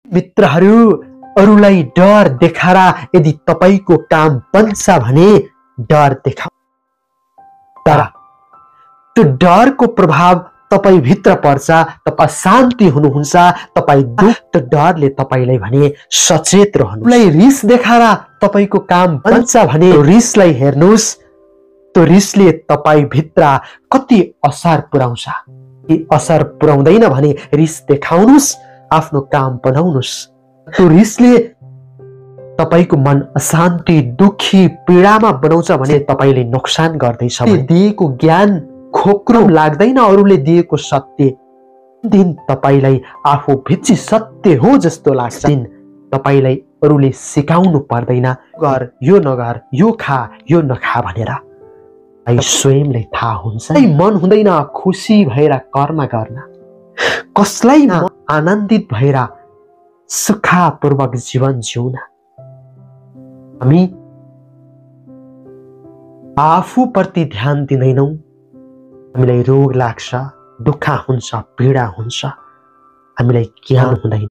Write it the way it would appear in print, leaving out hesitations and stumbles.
मित्रहरू, अरूलाई डर देखाएर यदि तपाईको काम बन्छ भने डर देखाउ, तर त्यो डरको प्रभाव तपाई भित्र पर्छ, तपाई शान्ति हुनुहुन्छ, तपाई दुख, त्यो डरले तपाईलाई भने सचेत रहनुलाई रिस देखाएर तपाईको काम बन्छ भने रिसलाई हेर्नुस्, त्यो रिसले तपाई भित्र कति असर पुर्याउँछ। यदि असर पुर्याउँदैन भने रिस देखाउनुस्, आफ्नो काम बनाउनुस्। त्यो रिसले तपाईको मन अशान्ति, दुखी, पीडामा बनाउँछ भने तपाईले नोक्सान गर्दैछ। दिएको ज्ञान खोक्रो लाग्दैन, अरूले दिएको सत्य दिन तपाईलाई आफू भित्री सत्य हो जस्तो लाग्छ। दिन तपाईलाई अरूले सिकाउनु पर्दैन, गर यो नगर, यो खा यो नखा भनेर। स्वयंले थाहा हुन्छ। मन हुँदैन खुसी भएर कर्म गर्न, कसलाई आनन्दित भएर सुखपूर्वक जीवन जिउन। हामी आफूप्रति ध्यान दिँदैनौँ, हामीलाई रोग लाग्छ, दुःख हुन्छ, पीडा हुन्छ, हामीलाई ज्ञान हुँदैन।